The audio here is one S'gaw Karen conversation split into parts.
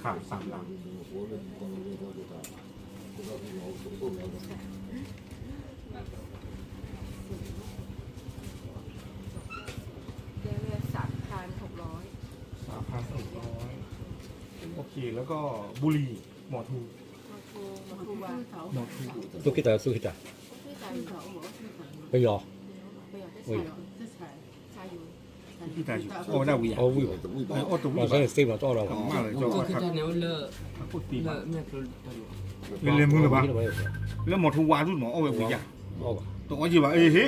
ค่ะ สามหลัก ได้สามพันหกร้อย สามพันหกร้อย โอเค แล้วก็บุหรี่ หมอทู หมอทู หมอทู หมอทู သူၣ်ခိၣ်တၢ် သူၣ်ခိၣ်တၢ် ပယီၤ ပယီၤ အီၣ်ဝဲဒၣ်ဝံၤယါ အီၣ်တဝံၤဘၣ် စ့မးတအီၣ်လီၤ လၢလဲၤမုၢ်လၢၤဘၣ် လၢမီၤထူဝါဒူၣ်မး အီၣ်ဝဲဝံၤယါ တအီၣ်က့ၤဘၣ် အ့ဟ့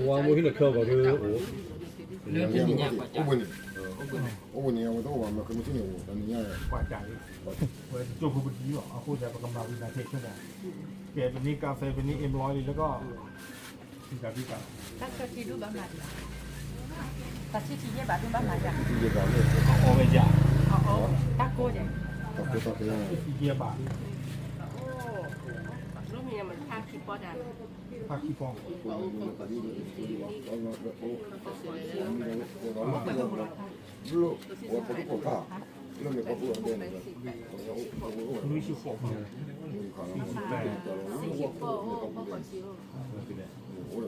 ဝါမူဟံၣ်လၢခဲအီၣ်ဘၣ်ဒ် အိၣ်ဘှံးန့ၣ် အိၣ်ဘှံးန့ၣ် အဝဲတအိၣ်ဘၣ် မ့ၢ်ကမ့ၢ်ထံၣ်န့ၣ် အိၣ်တနံၤညါ ပှၤကးလံ ဝဲကၠိဖိပဒံလီၤ အဃိသတး ပကမၤဝံၤနၤထဲဆၢ ကဲ ပန့ၢ်ကါဖဲ ပန့ၢ်အ့ဘြီလံ လၢကီၢ် တၢ်ဆၢထံဒူၣ်ဘၣ်မၤ တၢ်ဆၢထံယဲၢ်ဘးဒူၣ်ဘၣ်မၤယါ အီၣ်ဝဲယါ တၢ်ကိးယဲၢ် တၢ်ဆၢထံယဲၢ်ဘး ဖါခံပီၢ် မၤဖးဆံးဧါ တၢ်ပှၤစ့ဝီၤကွံာ် ဆၢန့ၣ်တၢ်န့ၣ် ပသ့ၣ်ညါ အပှ့ၤမုၢ်ကစၢ်လီၤ ဆၢဒၣ် ယ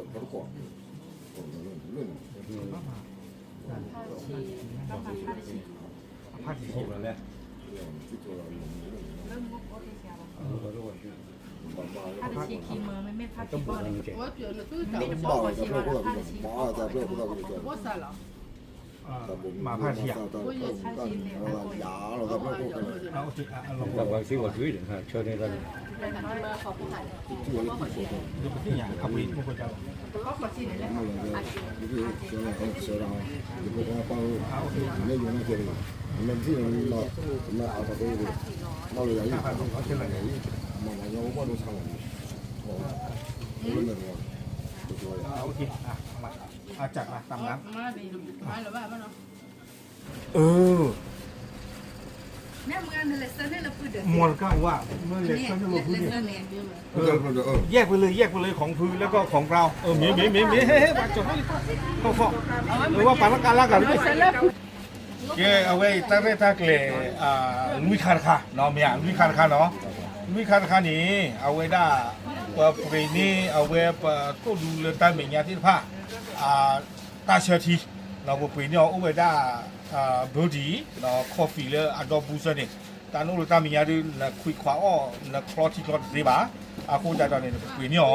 ဖိခွါပၢ်ဧၢ မ့ၢ်ယိၤန့ၣ်ကဲ မ့ၢ်ထံၣ်န့ၣ် မ့ၢ်အါတက့ၢ် မ့ၢ်လၢယၤအံၤ မ့ၢ်မၤညီဘၣ်ဒိဆါလီၤ လၢန့ၣ် အကၢ်မၤတၢ်မၤ အၢ မ့ၢ်တကဝါ မ့ၢ်လဲၤဆၢန့ၢ်လီၤဖုဒဲး แยกไปเลย แยกไปเลย ของဖု แล้วก็ของเรา เออ မ့ၢ် မ့ၢ် မ့ၢ် မ့ၢ် ဟဲ ဟဲ ဟဲ ပှၤကၠီၤထီၣ်လံ ခီၣ်ခီၣ် เออ ว่าปาละกาละกัน ကဲ အဝဲအံၤတၢ်ရဲၣ်တၢ်ကျဲၤ လွံၢ်ခါတခါ မ့ၢ်ဧါ လွံၢ်ခါတခါနီၤ လွံၢ်ခါတခါန့ၣ် အဝဲဒၣ် ပပှ့ၤန့ၢ်အဝဲပသိၣ်ဒူလၢတၢ်မဲာ်ညါသ့ၣ်တဖၣ် တၢ်ဆၢထံ ပပှ့ၤန့ၢ်အီၤအိၣ်ဝဲဒၣ် birdie coffee လၢအဒီဘူစၢန့ၣ် တၢ်နအိၣ်လၢတၢ်မဲာ်ညါဒ် နခွံခွါအီၣ် နချီထံချီတသ့ဘၣ် အဃိသတးဒီးန့ၣ် ပပှ့ၤန့ၢ်အီၤ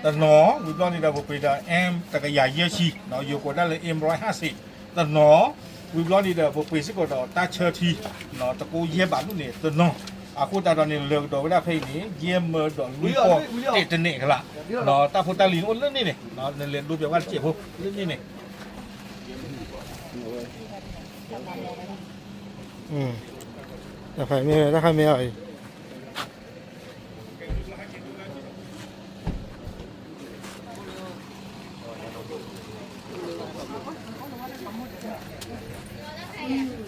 တနီၤ ဝံၤဘျီန့ၣ်ဒီး ပပှ့ၤဒီး M တကယၤယဲၢ်ဆံ ယိၤကိးဒၣ်လၢ M ร้อยห้าสิบ တနီၤ ဝံၤဘျီန့ၣ်ဒီး ပပှ့ၤစ့ၢ်ကီးဒီးတၢ်ဆၢထံ တကိးယဲၢ်ဘးဒူၣ်န့ၣ် တနီၤ အဃိသတးဒီးန့ၣ် လၢာ်ကဒီးဝဲဒၣ်ဖဲအံၤန့ၣ် ယဲၢ်မၢဒီးလွံၢ်ပီၢ် တ့ၢ်တနဲၣ်ကလး တၢ်ဖိတၢ်လံၤန့ၣ်အိၣ်လၢန့ၣ်န့ၣ် နလဲၤဒိးပျးဝဲတစဲးဖိ လၢန့ၣ်န့ၣ် တၢ်ခါမ့ၢ် တၢ်ခါမ့ၢ်အံၤ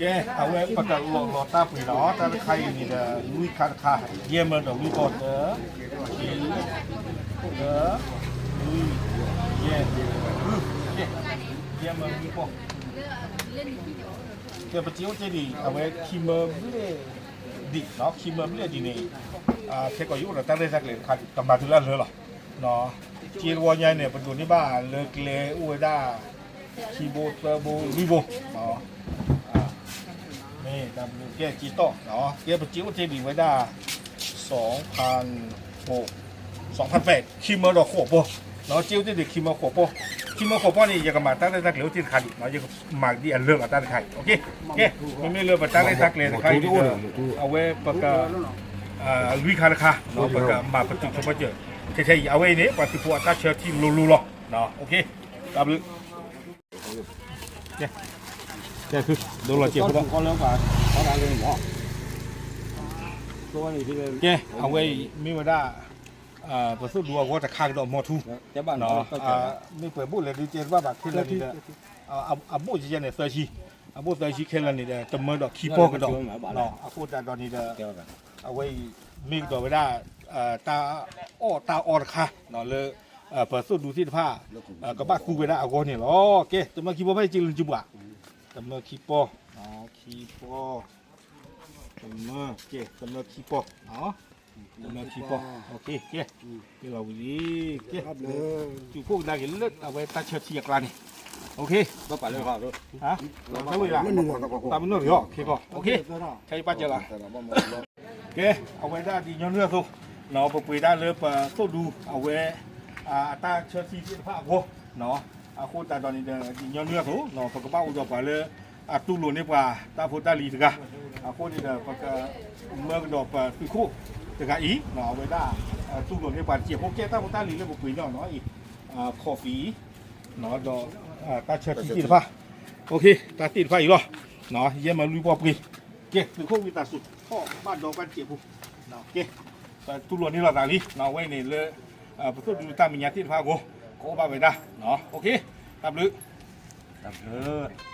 ကဲ အဝဲပကလီၤလီၤတၢ်ပှ့ၤလီၤ တၢ်တခါအံၤန့ၣ်ဒီး လွံၢ်ခါတခါ ယဲၢ်မၢဒီးလွံၢ်ပီၢ် တၢ ခံ သၢ လွံၢ် ယဲၢ် ယဲၢ်မၢလွံၢ်ပီၢ် ကဲ ပစ့အိၣ်တ့ၢ်ဒံး အဝဲခံမၢဘျဲၣ်ဒံး ခံမၢဘျဲၣ်ဒံးန့ၣ် ခဲကိာ်ယအိၣ်ဒီးတၢ်ရဲၣ်တၢ်ကျဲၤတခါ ကမၤတုၤလၢအလၢလီၤ က့တဝီညါန့ၣ် ပဒိးန့ၢ်ဘၣ်လၢကျဲအိၣ်ဝဲဒၣ် ခံဘိသၢဘိလွံၢ်ဘိ မ့ၢ်တၢ်ဘျုးကဲ က့တီၢ် ကဲ ပစ့အိၣ်တ့ၢ်ဒံးဝဲဒၣ် စီၤဖၣ် စီၤဖၣ်ပဲး ခံမၢဒီးဃိးပီၢ် စ့အိၣ်တ့ၢ်ဒံးခံမၢဃိးပီၢ် ခံမၢဃိးပီၢ်န့ၣ် ယကမၤတၢ်ရဲၣ်တၢ်ကျဲၤအိၣ်တ့ၢ်တခါဒံး ယကမၤဒ်အလၢလီၤတၢ်တခါအံၤ ကဲ မ့မ့ၢ်လၢပတၢ်ရဲၣ်တၢ်ကျဲၤတခါအံၤဒီး အဝဲပက လွံၢ်ခါတခါ ပကမၤပတုာ်ဆိကတၢၢ် ထဲထဲအံၤ အဝဲအံၤန့ၣ် ပှၤသုးဖိအတၢ်ဆၢထံလိၤလိၤလီၤ တၢ်ဘျုး ကဲ ဒိလီၤစဲးဖိဒီး ကဲ အဝဲအံၤမ့ၢ်ဝဲဒၣ် ပသိၣ်ဒူအဂီၢ်တခါကဒီးမီၤထူ မ့ၢ်ပှဲၤဘိၣ်လဲၣ်ဒုးကဲတဘၣ်ဘၣ်ခဲလၢာ်န့ၣ်ဒီး အဘိၣ်ယဲန့ၣ် သၢဆံ အဘိၣ်သၢဆံခဲလၢာ်န့ၣ်ဒီး တမၢဒီးခံပီၢ်ကဒီး အဃိသတးဒီးန့ၣ်ဒီး အဝဲအံၤ မ့ၢ်ကဒီးဝဲဒၣ် တၢ်အီၣ်တၢ်အီတခါလၢ ပသိၣ်ဒူသ့ၣ်တဖၣ် ကဘၣ်သူဝဲဒၣ်အဂီၢ်န့ၣ်လီၤ. ကဲ တမၢခံပီၢ်ဖဲအံၤ စံးလၢနစုပှၤ တမၢခံပီၢ် ခံပီၢ်, ကမၢ, ကဲ, ကမၢခံပီၢ်, ကမၢခံပီၢ်, ကဲ, ကဲလီၤဝံၤလံ, ကဲ, သုးခိၣ်ကဒါက့ၤလၢအဝဲတၢ်ဆၢထံအကျါန့ၣ်, ဘၣ်ပာ်လၢ, တၢ်မနီၣ်, ခဲကီး, ခဲအံၤဘၣ်ကဲလီၤ ကဲ, အဝဲဒၣ်ဒ်ညီနုၢ်အသိး, ပပှ့ၤဒၣ်လၢပသိၣ်ဒူအဝဲ အတၢ်ဆၢထံသ့ၣ်တဖၣ်အဂီၢ်, အဃိသတးဒီးန့ၣ်ဒီး ဒ်ညီနုၢ်အသိး ပကဘၣ်အိၣ်ဒီးပှၤလၢ အတူၢ်လိာ်န့ၢ်ပှၤတၢ်ဖိတၢ်လံၤတဂၤ, အဃိန့ၣ်ဒီး ပကမၢကဒီးပသုးခိၣ်တဂၤအံၤ အဝဲဒၣ် တူၢ်လိာ်န့ၢ်ပှၤတစဲးဖိ ကဲတၢ်ဖိတၢ်လံၤလၢပပှ့ၤန့ၢ်အီၤနီၤအံၤ, coffee ဒီး တၢ်ဆၢထံသ့ၣ်တဖၣ်, တၢ်သ့ၣ်တဖၣ်အံၤလီၤ, ယဲၢ်မၤလွံၢ်ပီၢ်ပှ့ၤ, ကဲသုးခိၣ်ဝံသးစူၤ ထီၣ်ဘၣ်ဒီးပှၤတစဲးဖိ, ကဲ, ပတူၢ်လိာ်န့ၢ်လိာ်သးလံ, အဝဲအံၤန့ၣ်လၢ ပသိၣ်ဒူတၢ်မဲာ်ညါသ့ၣ်တဖၣ်အဂီၢ် ကအိၣ်ဘၣ်ဝဲဒၣ်, တၢ်ဘျုး, တၢ်ဘျုး